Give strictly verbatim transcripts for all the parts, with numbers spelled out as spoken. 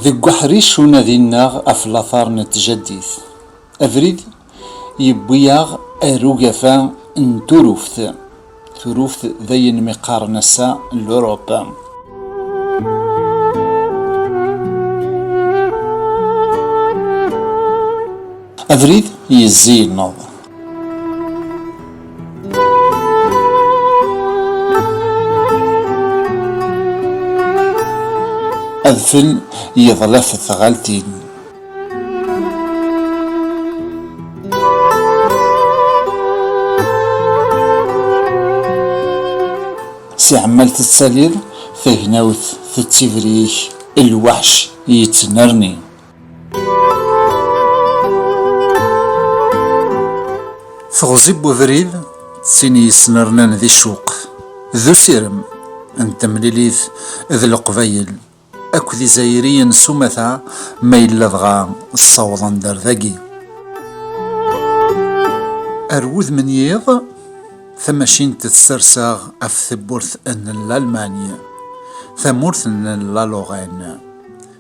Deg uḥric unadi-nneɣ ɣef later n tjaddit, abrid yewwi-yaɣ ar ugafa n Turuft. Turuft d ayen mi qqaren ass-a l'Europe. Abrid yezzi yenneḍ. Adfel yeḍla f tɣaltin. Si ɛemmal tettaliḍ, tagnawt tettibrik, lweḥc yettnerni. Teɣzi n ubrid d tin yesnernan di ccuq, d usirem n temlilit d Leqbayel akked Izzayriyen s umata, ma yella dɣa ssawḍen-d ar dagi. Ar wudem n yiḍ, tamacint tserseɣ ɣef tewwurt n Lalman, tamurt n La Lorraine,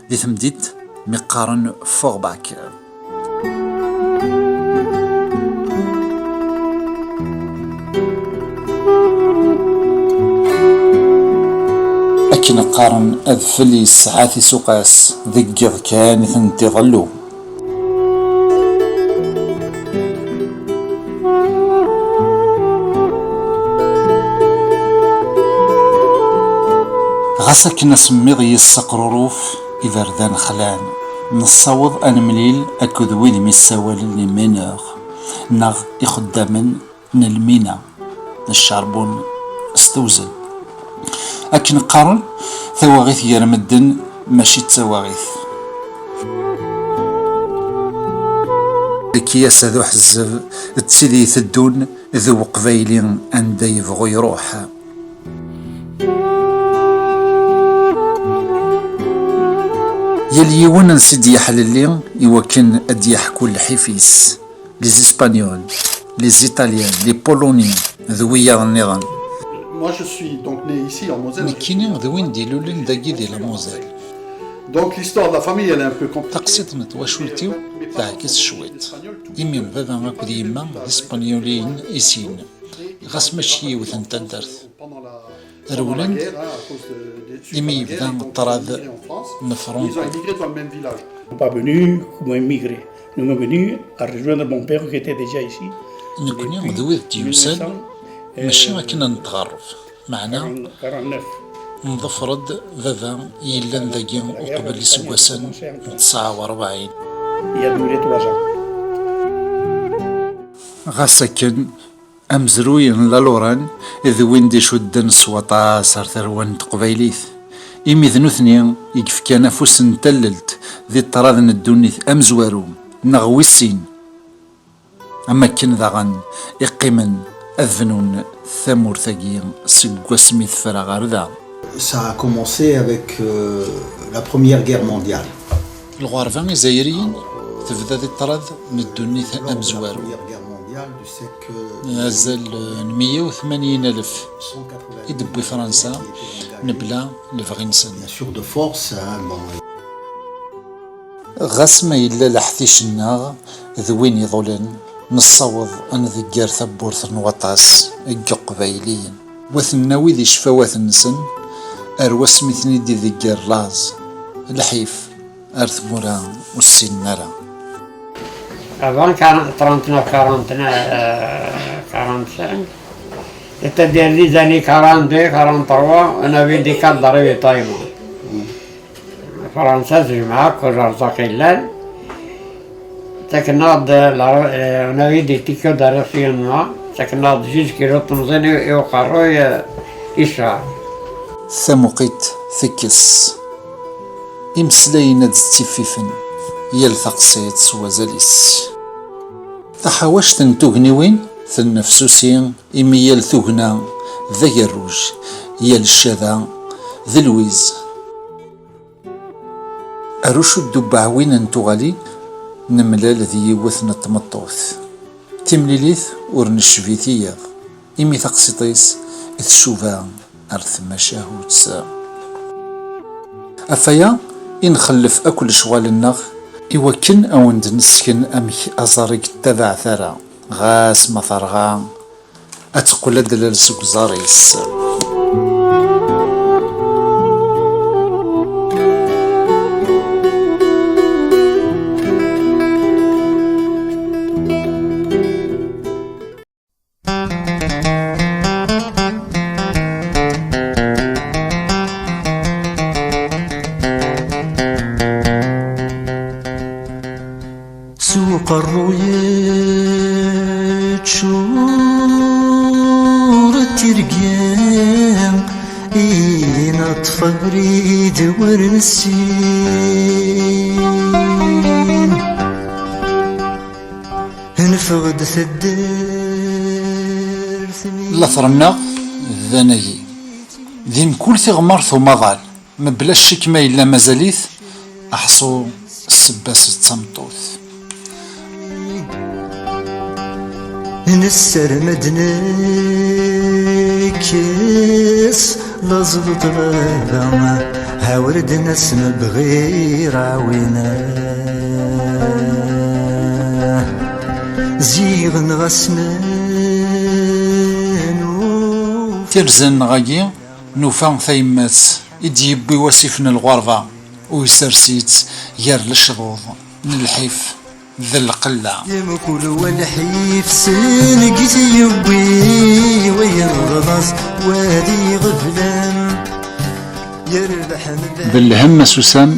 di temdint mi qqaren Forbach. Akken qqaren, adfel yesɛa tisuqas, deg yiḍ kan i tent-iḍellu. Ɣas akken asemmiḍ yesseqruruf, iberdan xlan, nessaweḍ ad nemlil akked wid mi ssawalen les mineurs neɣ ixeddamen n lmina, n ccarbun s tewzel. Akken qqaren, tawaɣit gar medden mačči d tawaɣit. Lekyasa d uḥezzeb d tid iteddun d uqbayli anda yebɣu iruḥ. Yal yiwen ansi d-yeḥlelli i wakken ad d-yeḥku lḥif-is. Les Espagnols, les Italiens, les Polonais d wiyaḍ nniḍen. Moi, je suis donc né ici en Moselle. Nekkini d win d-ilulen dagi di la Moselle. Donc l'histoire de la famille, elle est un peu compliquée. Taqsiṭ n twacult-iw teɛkes cwiṭ, imi baba akked yemma d Ispenyuliyen i sin, ɣas mačči yiwet n taddart. Rewlen imi yebda ṭṭrad n Franco. Ils sont pas venus comme immigrés. Nous sommes venus à rejoindre mon père qui était déjà ici. Nekkni d wid d-yusan, mačči akken ad netɣerreb, meɛna neḍfer-d baba yellan dagi uqbel iseggasen n tesɛa u rebɛin. Il y a duré trois ans. Ɣas akken, amezruy n La Lorraine d win d-icudden s waṭas ar tarwa n teqbaylit, imi d nutni i yefkan afus n tallelt di ṭṭrad n ddunit amezwaru, neɣ wis sin, am wakken daɣen i qqimen ad bnun tamurt-agi seg wasmi tefra ɣer da. Ça a commencé avec, euh, la Première Guerre mondiale. Lɣerba izzayriyen tebda di ṭṭrad n ddunit amezwaru. Azal n meyya u tmanyin alef i d-tewwi Fransa mebla lebɣi-nsen. Bien sûr, de force, hein, bon. Ɣas ma yella leḥcic-nneɣ d win iḍulen, nessaweḍ ad nḍegger tawwurt n waṭas n Yiqbayliyen. Wa tennawi di ccfawat-nsen, ar wasmi ten-id-iḍegger laẓ, lḥif, ar tmura ur ssinen ara. Avant quarante, trente-neuf, quarante-neuf, euh, quarante-cinq, c'est-à-dire les années quarante-deux, quarante-trois, on avait des cadres de ravitaillement. Fransa tejmeɛ akk ajerẓaq yellan. Ttaken-aɣ-d la, euh, on avait des tickets de rationnement, ttaken-aɣ-d juge kilo temẓin i, i uqerruy, euh, i ccɛer. Tamuqit tekkes. Imeslayen ad d-ttiffifen, yal taqsiṭ s wazal-is. Taḥawact n tugniwin tennefsusi, imi yal tugna d agerruj, yal ccada d lwiz. Ar ucuddu n uɛwin n tuɣalin, nemlal d yiwet n tmeṭṭut. Timlilit ur necbi tiyaḍ, imi taqsiṭ-is tcuba ar tmacahut. Ɣef waya, I nxellef akk lecɣal-nneɣ iwakken a wen-d-nessken amek aẓar i yettabaɛ tara, ɣas ma terɣa ad teqqel ad d-lal seg uẓar-is. S uqerruy ččuret tirga, i neṭṭef abrid wer nessin. Neffeɣ-d taddart. Later-nneɣ d anagi. Di mkul tiɣmert umaḍal, mebla ccek ma yella mazal-it, aḥṣu ssebba-s d tameṭṭut. Nessarem ad nekkes laẓ d ṭṭlaba, ha ur d-nasem bɣir ɛwina. Ziɣen ɣas ma nuf- Tirza-nneɣ-agi nufa tayemmat i d-yewwi wasif n lɣerba, u isers-itt gar lecḍuḍ n lḥif d lqella. Yemkul wa lḥif, sengit yewwi wayen d laẓ, wa d iɣeblan. Yerbeḥ mebɛid. D lhemm asusam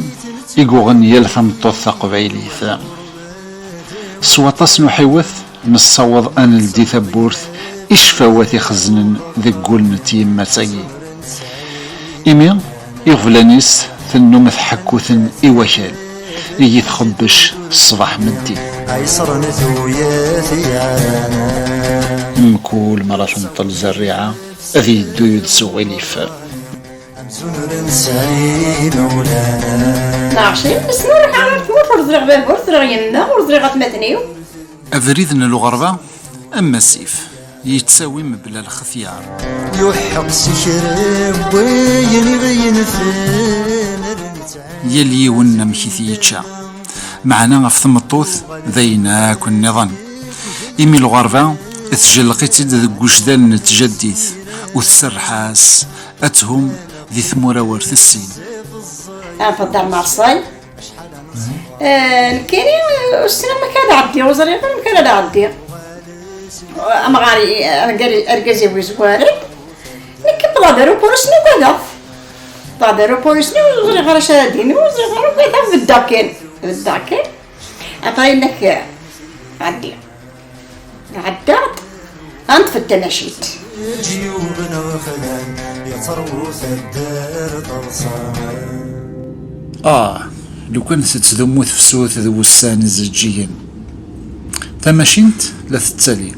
i yuɣen yal tameṭṭut taqbaylit. S waṭas n uḥiwet, nessaweḍ ad neldi tawwurt i ccfawat ixeznen deg wul n tyemmat-agi. Imi iɣeblan-is tennum tḥekku-ten i wakal i yi-txebbec ṣṣbeḥ meddi. Ɛiṣren tuyat yeɛnan. Mkul mi ara tenṭel zerriɛa, ad yeddu yid-s uɣilif. Amzun ur nesɛi imawlan. Neɛceq, ur ruḥeɣ ara ɣer tmurt, ur ẓriɣ baba, ur ẓriɣ yemma, ur ẓriɣ atmaten-iw. Abrid n lɣerba, am asif, yettawi mebla lxetyar. Yuḥeq si kra n wayen i ɣ-yenfen. Yal yiwen amek i t-yečča. Meɛna ɣef tmeṭṭut d ayen akk nniḍen. Imi lɣerba tjelleq-itt-id deg wejdan n tjaddit, u tserreḥ-as ad thum di tmura wer tessin. Ɛebder Marṣay. Eh, nekkini, eh, ur ssneɣ amek ad ɛeddiɣ, ur ẓriɣ ara amek ara d-ɛeddiɣ. Amɣar, eh, argaz-iw izwaren, nekk wwḍeɣ-d ar upulis-nni ugadeɣ-t. Wwḍeɣ-d ar upulis-nni, ur ẓriɣ ara acu ara d-iniɣ, ur ẓriɣ ara, ugadeɣ, beddeɣ kan, beddeɣ kan. Après, yenna-k, eh, ɛeddi. Ɛeddaɣ-d, ad neṭṭef-d tamacint. Ah, lukan tettdummu tefsut d wussan izeǧǧigen. Tamacint la tettali,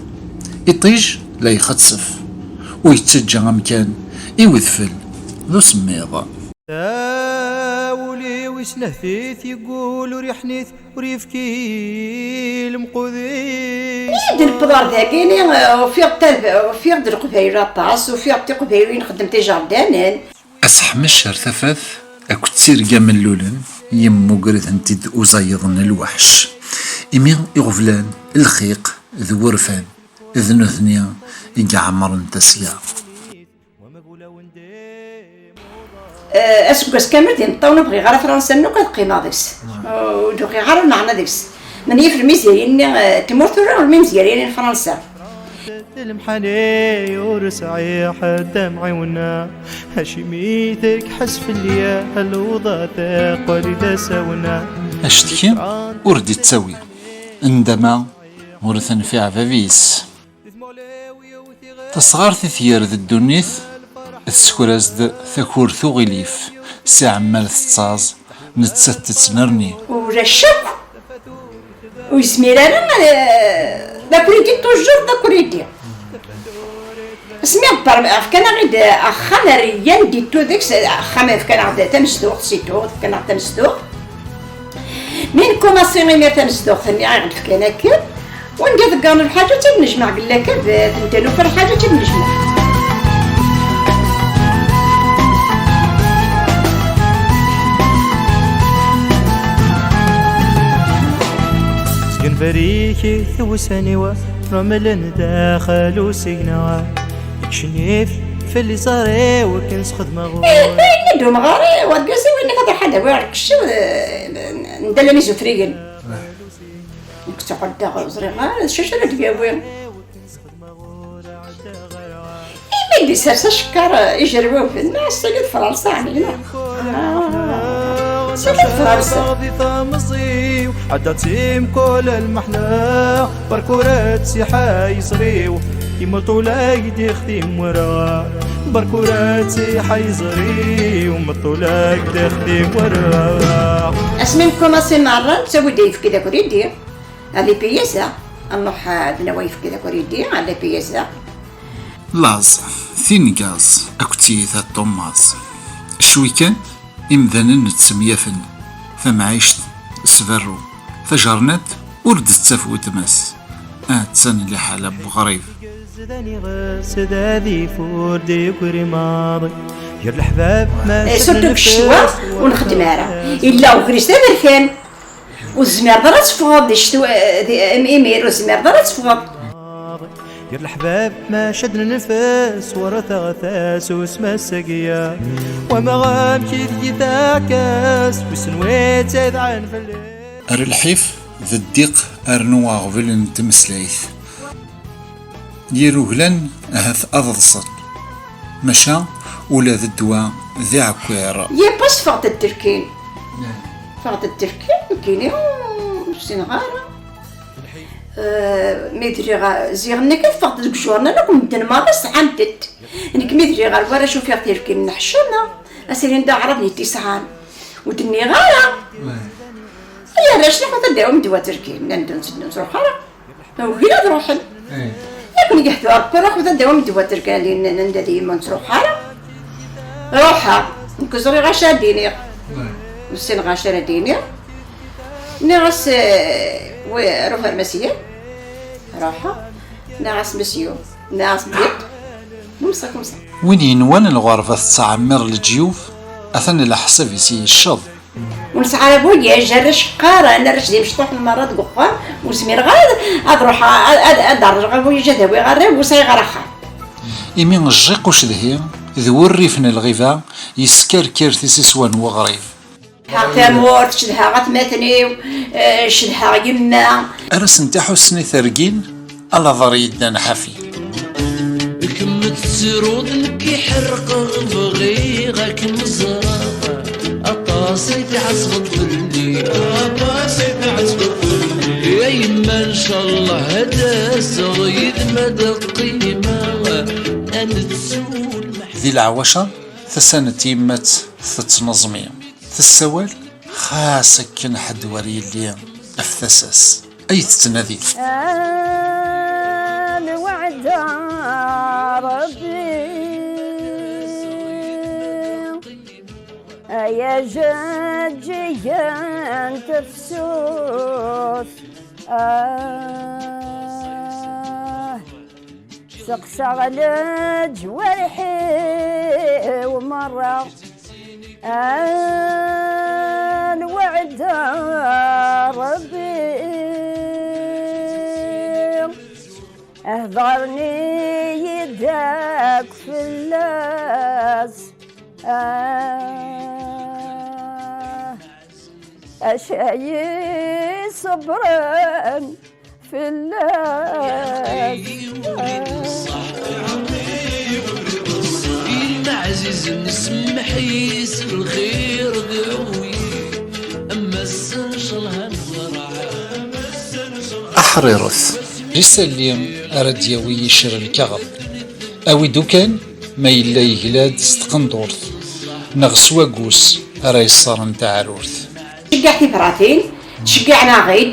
iṭij la ixettef, ur yettaǧǧa amkan i wedfel d usemmiḍ. Ul-iw islehti-t, yeggul ur yeḥnit, ur yefki lemqud-is. Mi d-newweḍ ar dagini, ufiɣ-d, ufiɣ-d Leqbayel aṭas, ufiɣ-d tiqbayliyin xeddment ijerdanen. Aseḥmec ar tafat akked tirga mellulen yemmuger-itent-id uzayeḍ n lweḥc. Imi iɣeblan, lxiq d wurfan d nutni i iɛemmren tasga. Eh, aseggas kamel d imeṭṭawen ur bɣiɣ ara Fransa-nni akk ad qqimeɣ deg-s. Ur d-uɣiɣ ara lmeɛna deg-s. Menyif lmizyarin-nni, eh, n tmurt tura u lmizyarin-nni n Fransa. Lemḥani ur sɛiɣ ḥedd amɛiwen, acimi tekḥes fell-i lewḍa teqqel d asawen. Acetki ur d-ittawi, ndama ur tenfiɛ bab-is. Tasɣart i tger d ddunit, tessekr-as-d takurt uɣilif, s iɛemmal tettaẓ, nettat tettnerni. Ulac akk, ur yezmir ara, eh, d akridi, toujours d akridi. Asmi ɣebber, fkan-aɣ-id axxam rriyan, d itu deg-s, axxam fkan-aɣ-d tamezduɣt, situ, fkan-aɣ tamezduɣt. Mi nkumaṣi imir tamezduɣt-nni i ɣ-d-fkan akken, wanda ḍeggren lḥaǧa ad tt-id-nejmeɛ, gella kan, anda nufa lḥaǧa ad tt-id-nejmeɛ. Berrikit wussan-iw, rumlen daxel usigna. Icnif fell-i ẓẓar-iw akken sxedmeɣ ur. Ayen i d-umɣar i wergaz-iw, inni ad ruḥeɣ ad awiɣ lkecc, eh, n Dda Lami Zufrigen. Nekk ttɛuddaɣ, ur ẓriɣ ara d acu ara d-yawi. Imi d-isers acekkar ijerwuben, ass-agi d Fransa, ɛni, neɣ? Ah, ass-agi d Fransa. Di tamẓi-w, ɛeddaɣ-tt i mkul lmeḥna, berk ur ad tsiḥ ay ẓriw, i meṭṭul ay d-ixdim wara. Berk ur ad tsiḥ ay ẓriw, meṭṭul ay d-ixdim wara. Asmi nkumaṣi merra, nettawi-d ayefki d akridi. Ad ipiyasa, ad nruḥ, ad nawi ayefki d akridi, ad ipiyasa. Laẓ, tingaẓ, akked tiyita n tummaẓ. Cwi kan, imdanen ttemyafen. Tamɛict s berru, tajernadt ur d-tettaf weltma-s. Attan liḥala n weɣrib. Zdan iɣes d adif ur d-yeggri maḍi. Gar leḥbab ma Eh, surtout deg ccetwa ur nxeddem ara. Illa ugris d aberkan. Ur tezmireḍ ara ad teffɣeḍ di ccetwa, di, im-, imir ur tezmireḍ ara ad teffɣeḍ. Gar leḥbab maca d nnefs, wara taɣtas usma-s agiya. Wama amek i tgi taɛekkas, wissen wi ttayḍɛen fell-i. Ar lḥif d ddiq, rnu aɣbel n tmeslayt. Yir uglan ahat ad ḍsen, maca ula d ddwa d iɛekkiṛ. Yya pas ffɣet-d terkin. Ffɣet-d terkin, nekkini ur ssineɣ ara. Eh, mi d-rriɣ, ziɣ nekk ffɣet deg jurnal akk medden maḍi sɛan-tent. Nekk mi d-rriɣ ar warrac ufiɣ terkin nneḥcama. Asilin d aɛrab n tisɛan. Ur d-nniɣ ara. Ay arrac, laḥut ad d-awim ddwa terkin. Nnan-d ur ttruḥ ara. Ugin ad ruḥen. Yak neg ḥdu Rebbi, ruḥ ad d-awim ddwa terkan din, anda d yemma ur nettruḥ ara. Ruḥeɣ, nekk ẓriɣ acu ad d-iniɣ. Ur ssineɣ acu ara d-iniɣ. Nniɣ-as, eh, wi-, ruḥ ar Masya. Ruḥeɣ. Nniɣ-as Masyu. Nniɣ-as Bid. Kumsa, kumsa. Win yenwan lɣerba tettɛemmir leǧyub, atan leḥsab-is yecceḍ. Ur nesɛi ara bu yaj, arrac qqaren, arrac d imecṭuḥen merra deg uxxam, ur zmireɣ ara ad, ad ruḥeɣ, ad, ad, ad d-rreɣ abuyaj ad awiɣ arraw, ur sɛiɣ ara axxam. Imi jjiq ucedhi d wurrif n lɣiba, yeskerkir tisiwan n weɣrib. Cedhaɣ tamurt, cedhaɣ atmaten-iw, eh, cedhaɣ yemma. Ar asent-iḥussen i tergin, alaḍer yeddan ḥafi. Kemm tettruḍ, nekk ḥerqeɣ, bɣiɣ ad kem-ẓreɣ. Aṭas i tɛettbeḍ fell-i, aṭas i tɛettbeḍ fell-i. A yemma, ncallah ad d-aseɣ yid-m ad qqimeɣ, ad nettu lmeḥ- Di leɛwacer, tasa n tyemmat tettneẓmi. Tessawal, xas akken ḥedd wer yelli ɣef tasa-s ay tettnadi. Lweɛda Rebbi, ay ajeǧǧig n tefsut. Ah. Seqsaɣ leǧwarḥ-iw merra, a lweɛda Rebbi, hedren-iyi-d akk fell-as. Ah, acu ay iṣebren fell-as. Yemma ɛzizen, semmeḥ-iyi s lxir d ɛuyi, am ass-a ncallah ad nefreḥ. Aḥriret, d isalli ara d-yawi yiccer lkaɣeḍ. Awi-d ukan ma yella yegla-d s tqendurt neɣ s waggus ara yeṣṣaren taɛrurt. Tceggeɛ tibratin, tceggeɛ-aɣ-id.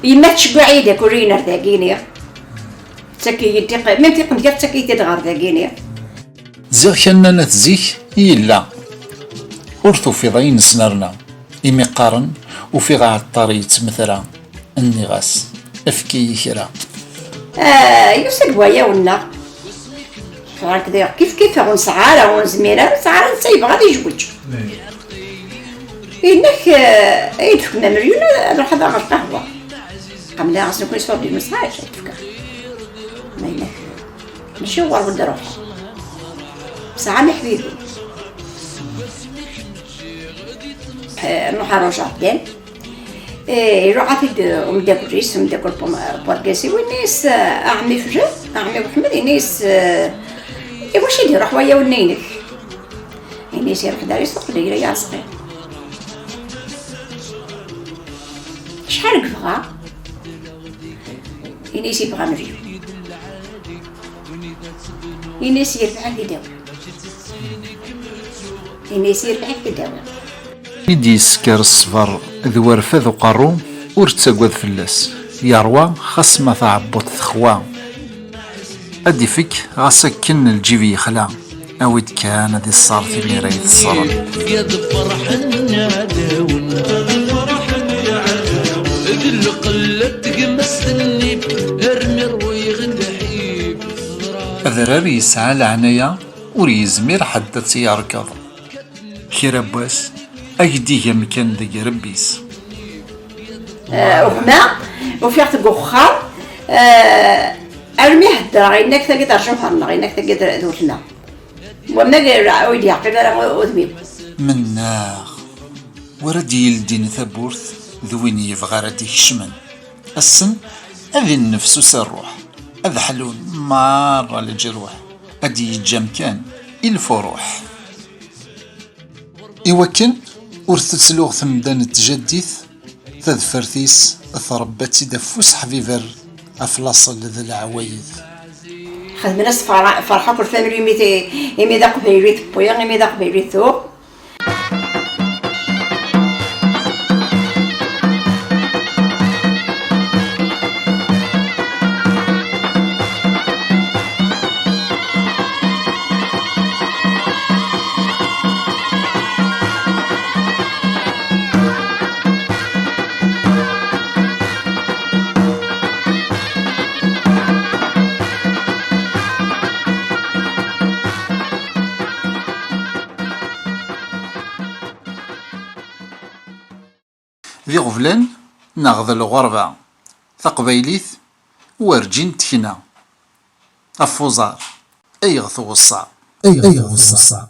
Yemma tceggeɛ-iyi-d akk ur yin ar dagini. Tettak-iyi-d tiq-, même tiqendyar tettak-iyi-t-id ɣer dagini. Ziɣ kan nnan-at zik yella. Ur tufiḍ ayen nesnerna. Imi qqaren, ufiɣ aɛeṭṭar yettmetran. Nniɣ-as, efk-iyi kra. Ah, yusa-d waya wenneɣ. Frank diɣ kif kif ur nesɛi ara, ur nezmir ara, nesɛi ara netta yebɣa ad yejweǧ. Inek, eh, ay d-tefkem amelyun, ad nruḥ ad aɣeɣ lqahwa. Qemleɣ-as nekni s ur d-yusa ara ad tefkeɣ. Ma yella mačči ɣur-wen d-ruḥeɣ. Tesɛam iḥbiben. Eh, nruḥ ar Ṛujaɛdin. Eh, iruḥ-it-id umeddakel-is, umeddakel n urgaz-iw, yenna-yas, eh, a ɛemmi Fejad, a ɛemmi Weḥmed, yenna-yas, eh, i wacu i d-iruḥ waya winna-inek? Yenna-yas, iruḥ-d ar isuq, d ayla yeɛṣqi. Acḥal i yebɣa? Ini-as yebɣa melyun. Ini-as yerbeḥ ad t-id-awi. Ini-as yerbeḥ ad t-id-awi. I d-yesker ṣṣber d warfad uqerru, ur ttagad fell-as, yerwa xas ma taɛebbuḍt texwa. Ad d-ifek ɣas akken lǧib yexla, awi-d kan ad iṣṣer timira i teṣṣren. Yefyad ferḥen iɛdawen, d lqella n tgemast-nni, armi rwiɣ lḥib. Adrar yesɛa leɛnaya, ur yezmir ḥedd ad tt-yerkeḍ. Kra n wass, ad k-d-ig amkan deg Rebbi-s. Eh, gma, ufiɣ-t deg uxxam, eh, armi heddreɣ, yenna-k tagi d rrjuḥer-nneɣ, yenna-k tagi d, d weltma. Wamma ur d-yeɛqil ara udem-iw. Mennaɣ, wara d-yeldin tawwurt d win yebɣa ara d-ikecmen. Ass-n, ad innefsus rruḥ, ad ḥlun merra leǧruḥ, ad d-yeǧǧ amkan i lfuruḥ. Iwakken ur tettluɣ temda n tjaddit, tadfert-is tṛebba-tt-id ɣef useḥbiber, ɣef laṣel d leɛwayed. Xedmen-as ferḥ, ferḥ akk lfamili, imi t-, imi d aqbayli tewwi, imi d aqbayli tuɣ. D iɣeblan neɣ d lɣerba, taqbaylit werǧin tekna. Ɣef uẓar, ayɣ tweṣṣa? Ayɣ tweṣṣa?